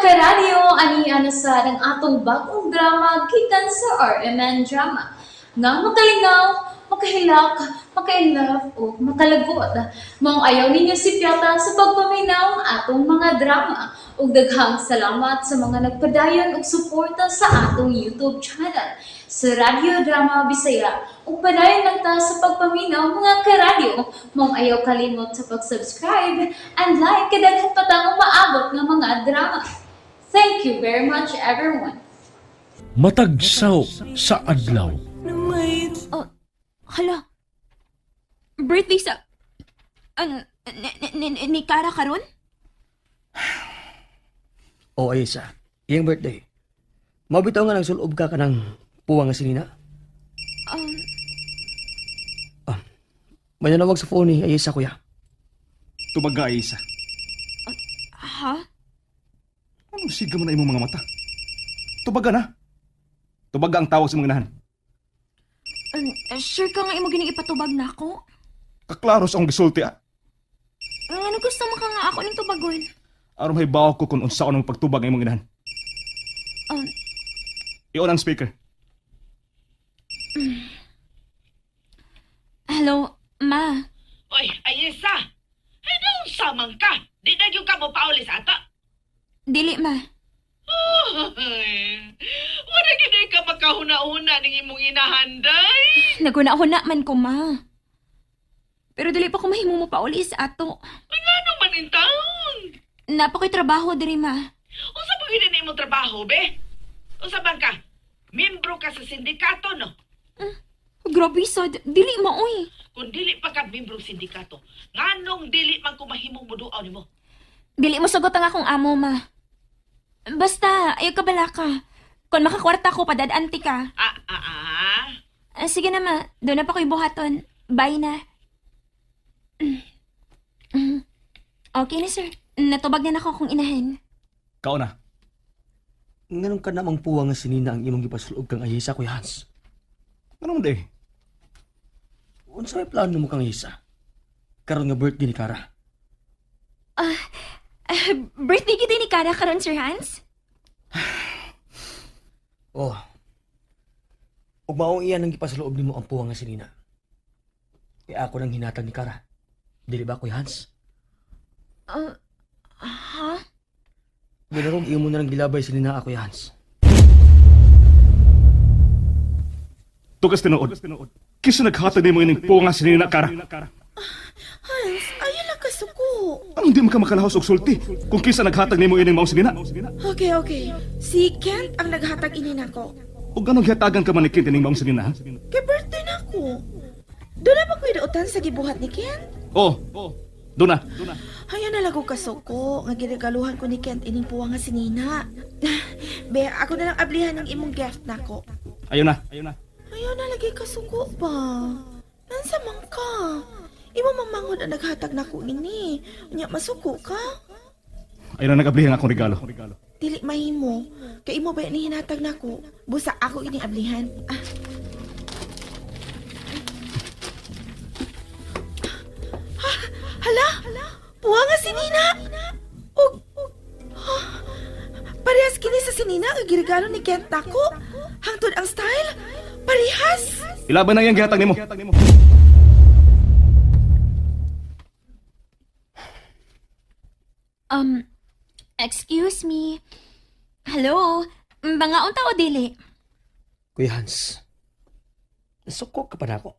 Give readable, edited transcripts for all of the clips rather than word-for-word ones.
Karadyo, ani na sa ang atong bagong drama gikan sa RMN Drama. Nga makalingaw, makahilak, makainlove o makalagot. Maong ayaw ninyo si Piata sa pagpaminaw ang atong mga drama. Ug daghang salamat sa mga nagpadayon og suporta sa atong YouTube channel sa Radyo Drama Bisaya. Ug padayon lang ta sa pagpaminaw, mga karadyo. Maong ayaw kalimot sa pag-subscribe and like kay daghan pa tang umaabot nga mga drama. Thank you very much, everyone. Matagsaw sa adlaw. Oh, hala. Birthday sa... An, ni, ni, ni Kara karon? O ay isa, iyang birthday. Mabitaw nga nagsulob ka kanang puwang nga sinina. Mananawag sa phone ni Ayesa, kuya. Tubaga, Isa. Ha? Anong siga mo na imong mga mata? Tubaga na. Tubaga ang tawag sa mga inahan. Sure ka nga imo gining ipatubag na ako? Kaklaro sa akong gisulti, ah. Ano gusto mo ka nga ako ning tubagon? Aron may bawo ko kung unsa ang pagtubag ang imong inahan. I-on ang speaker. Hello, ma. Oy, Ayesa! Ay, naon samang ka? Di na yung ka mo pauli sa ata. Dili, ma. Ay, wala gid ka makahuna-huna ning imong inahanday. Naguna-huna man ko, ma. Pero dili pa ko mahimo mo pauli sa ato. Ay, ngano man in taon? Napa ko'y trabaho diri, ma. Unsa pa gid na imong trabaho, be? Unsa man ka? Membro ka sa sindikato, no? Grabe, sad. Dili, ma, oy. Kung dili pa ka membro sa sindikato, nganong dili man ko mahimong muduaw nimo? Dili mo sagot ang akong amo, ma. Basta, ayaw ka bala ka. Kung makakwarta ko, padad-anti ka. Ah, ah, ah. Ah, sige na, ma. Doon na pa ko'y buhaton. Bye na. Okay na, sir. Natubag na nako kung inahin. Kao na. Nganong ka namang puwang nga sinina ang imong gipasulob kang Ayesa, Kuya Hans? Ano man day? Unsa may plano mo kang Ayesa? Karon nga birthday ni Kara. Ah, birthday kita ni Kara karon, Sir Hans? Oh. Ug maong iyan ang gipasuloob nimo ang puwang nga sinina. Kaya ako nang hinatag ni Kara. Dili ba, Kuya Hans? Ah, ha? Binarong imo na lang gilabay sinina ako, Kuya Hans. Tugas tinuod. Kisa naghatag nimo ining puwang nga sinina, Kara. Hans, ayaw lang kasuko. Anong di man ka makalahos og sulti kung kisa naghatag nimo ining maong sinina? Okay, okay. Si Kent ang naghatag ini nako. Ug anong gihatagan ka man ni Kent ining maong sinina, ha? Kay birthday nako. Doon na ba ko'y dautan sa gibuhat ni Kent? Oh, doon na. Ayaw na lang ko kasuko. Nga giregaluhan ko ni Kent ining puwa nga si Nina. Be, ako na lang ablihan ng imong gift nako. Ayaw na. Ayaw na. Ayaw na lagi kasuko ba? Nansa man ka? Imo mamangod ang naghatag nako ini. Unya masuko ka? Ayaw na nag-ablihan akong regalo. Dili mahimo. Kay imo ba ni hinatag nako? Busa ako ini ablihan. Ah. Ha, hala! Puwa nga si Nina! Og, ha, parehas kini sa si Nina nga giregalo ni Kent nako. Hangtod ang style. Parehas! Ilaban na iyang gihatag nimo. Excuse me. Hello? Bangaon ta o dili? Kuya Hans, nasuko ka pa na ako.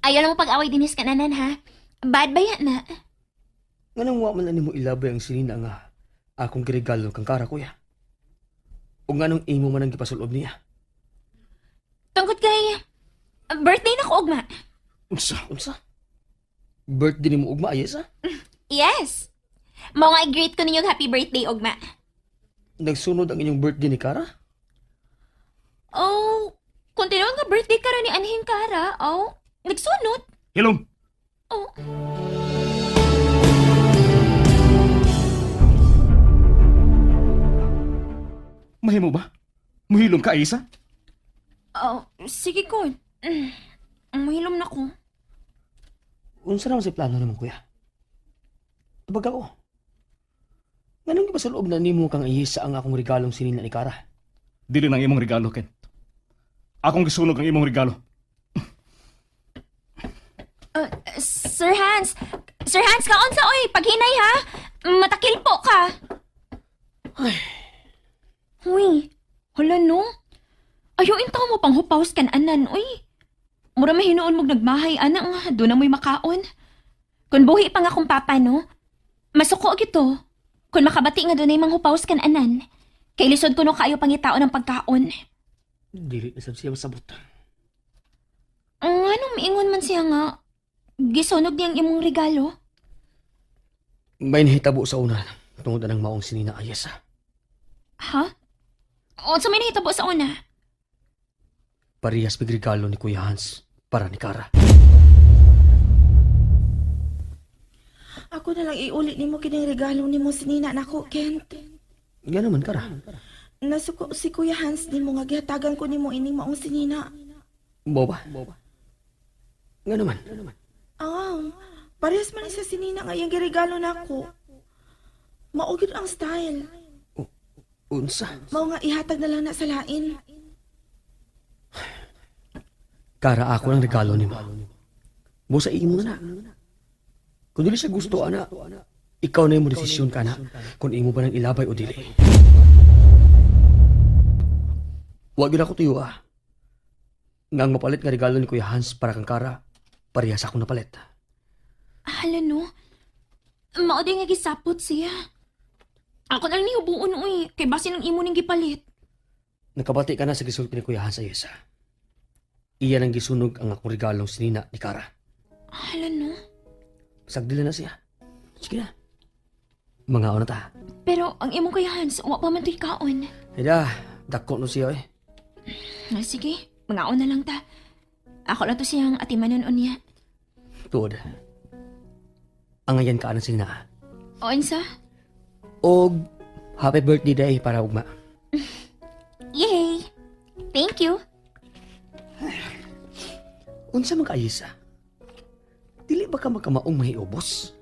Ayaw na mo pag-away dinis kananan, ha? Bad ba yan na? Nganong wa man na nimo ilabay ang sinina nga akong giregalo kang Kara, kuya? O nganong imo man ang gipasulob niya? Tungkod kay... Birthday na ko, ugma. Unsa? Unsa? Birthday nimo ugma, Ayesa? Yes! Mao nga i-greet ko ninyo happy birthday, ugma. Nagsunod ang inyong birthday ni Kara? Oh, kung tinuod nga birthday karon ni Anhing Kara, oh, nagsunod. Hilom. Oh. Mahimo ba? Muhilom ka, Isa? Oh, sige ko. Muhilom na ko. Unsa naman si plano nimo, kuya? Tubag ako. Nganong gipasaloob na nimo kang Ayesa ang akong regalong sinina ni Kara? Dili nang imong regalo, Kent. Akong gisunog ang imong regalo. Sir Hans! Sir Hans, kaon sa oy! Paghinay ha! Matakil po ka! Ay. Uy, hala no. Ayaw intaw mo pang hupaws kan anan, uy. Mura mahinuon mong nagmahay, ana nga, doon na mo'y makaon. Kung buhi pa nga kong papa, no? Masuko gito. Kung makabati nga doon ay manghupaws kan anan. Kay lisod ko no kaayo pangitaon ng pagkaon. Dili na sad siya masabot. Ang anong miingon man siya nga, gisunog niyang imong regalo. May nahitabo sa una tungod anang maong sinina Ayesa. Ha? O sa may nahitabo sa una? Parehas mig regalo ni Kuya Hans para ni Kara. Ako na lang iulit nimo kining regalo nimo si Nina nako, Kent. Nga naman, Kara. Nasuko si Kuya Hans nimo nga gihatagan ko nimo ining maong si Nina. Mao ba? Nga naman. Ah, parehas man ni sa sinina nga iyang giregalo nako. Mao gyud ang style. Unsa? Mao nga ihatag na lang na sa lain. Kara ako ng regalo nimo. Mo sa imo na na. Kung dili siya gusto ana, ikaw na yung desisyon ka na kung imo ba nang ilabay o dili. Wa gyud ako tuyo ah. Nga ang mapalit nga regalo ni Kuya Hans para kang Kara, parehas akong napalit. Hala no. Mao di nga gisapot siya. Ako na lang nihubuon uy, kay basin ang imo ning gipalit. Nakabati ka na sa gisulti ni Kuya Hans Ayesa. Iya nang gisunog ang akong regalong sinina ni Kara. Hala no. Sagdila na siya. Sige na. Mga na ta. Pero ang imong Kuya Hans, wa pa man to'y kaon. Ida, dako no siya eh. Ah, sige, mangaon na lang ta. Ako lang to siyang atimanon unya. Tuod. Ang ayan ka na sila. O unsa? Og happy birthday day para ugma. Yay! Thank you. Unsa man kaayisa? Dili ba ka magkamaong mahiubos?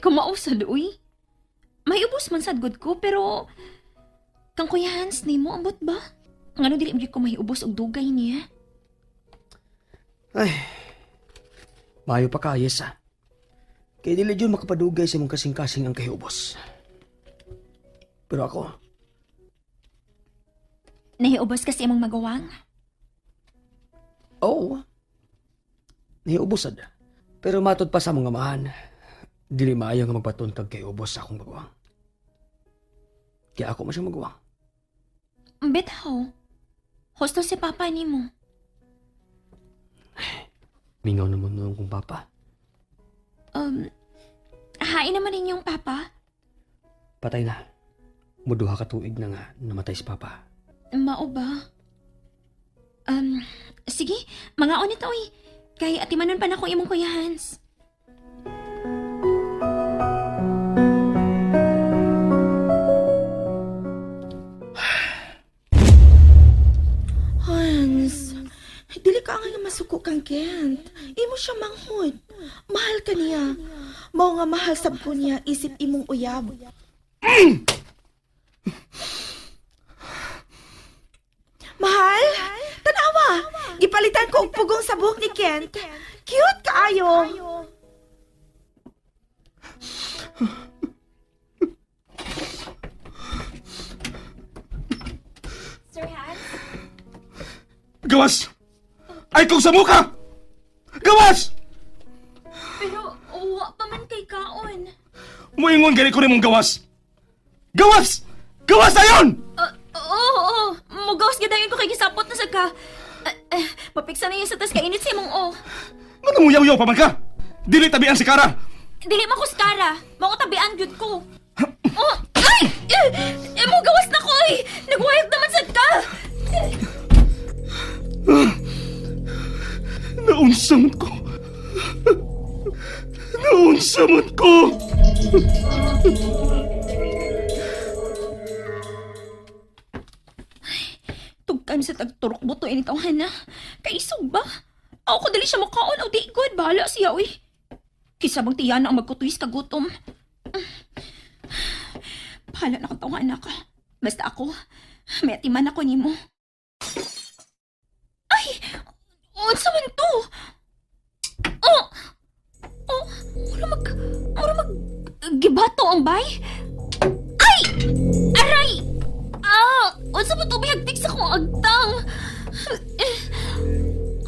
Kumausad uy. May ubos man sad gud ko pero kang Kuya Hans nimo ambot ba? Ngano dili gyud ko mahiubos og dugay niya? Ay, maayo pa ka, Ayesa. Kay dili jud makapadugay sa imong kasing-kasing ang kahiubos. Pero ako, Nahiubos kasi imong magawang. oo. Nahiubos sad. Pero matod pa sa mga amahan, dili maayo nga magbaton kag kahiubos sa akong maguwang. Kaya ako man siyang maguwang. Bitaw. Husto si papa nimo. Mingaw naman noon kong papa. Hain naman ninyong papa. Patay na. Muduha ka tuig na nga namatay si papa. Mao ba? Sige, mga unit oy. Kay atimanon pa na ko imong Kuya Hans. Hans, dili ka nga masuko kang Kent. Imo siya manghod. Mahal ka niya. Mao nga mahal sab ko niya isip imong uyab. Mahal? Tanawa! Gipalitan ko og pugong sa buhok ni Kent. Cute kaayo. Sir Hans? Gawas! Ay kong sa muka! Gawas! Pero wa pa man kay kaon. Muingon gani ko nimong gawas! Gawas! Gawas ayon! Oo, oo. Mugawas gadayon ko kay gisapot na sa ka. Papiksa na yun sa tas kainit si mong o. Ngano mo yaw-yaw pa man ka? Dili tabian si Kara! Dili man ko skara. Mao tabian gyud ko. Oh, ay! Eh, mugawas na ko ay. Nagwayag naman sad ka. Naunsa man ko. Naunsa man ko. Tugkan sa tagturok buto ini tawhan na. Kaisog ba? Ako ko dali siya makaon o di good. Bahala siya, uy. Kisa bang tiyana ang magkutuis kagutom. Bahala na kang tawhan ka. Basta ako, may atiman ako nimo. Ay! Unsa man to? Oh! Oh, mura mag gibato ang bay. Ay! Aray! Ah, unsa man to bihagtik sa akong agtang?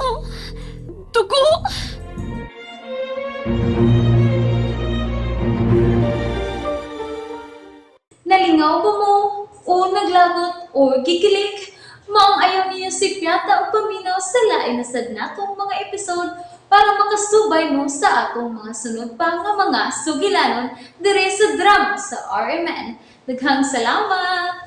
Oh, dugo! Nalingaw ba mo? O naglagot o gikilig? Maong ayaw niyo si Piata o paminaw sa lain na sad natong mga episode para makasubay mo sa atong mga sunod pa nga mga sugilanon dire sa drama sa RMN. Daghang salamat!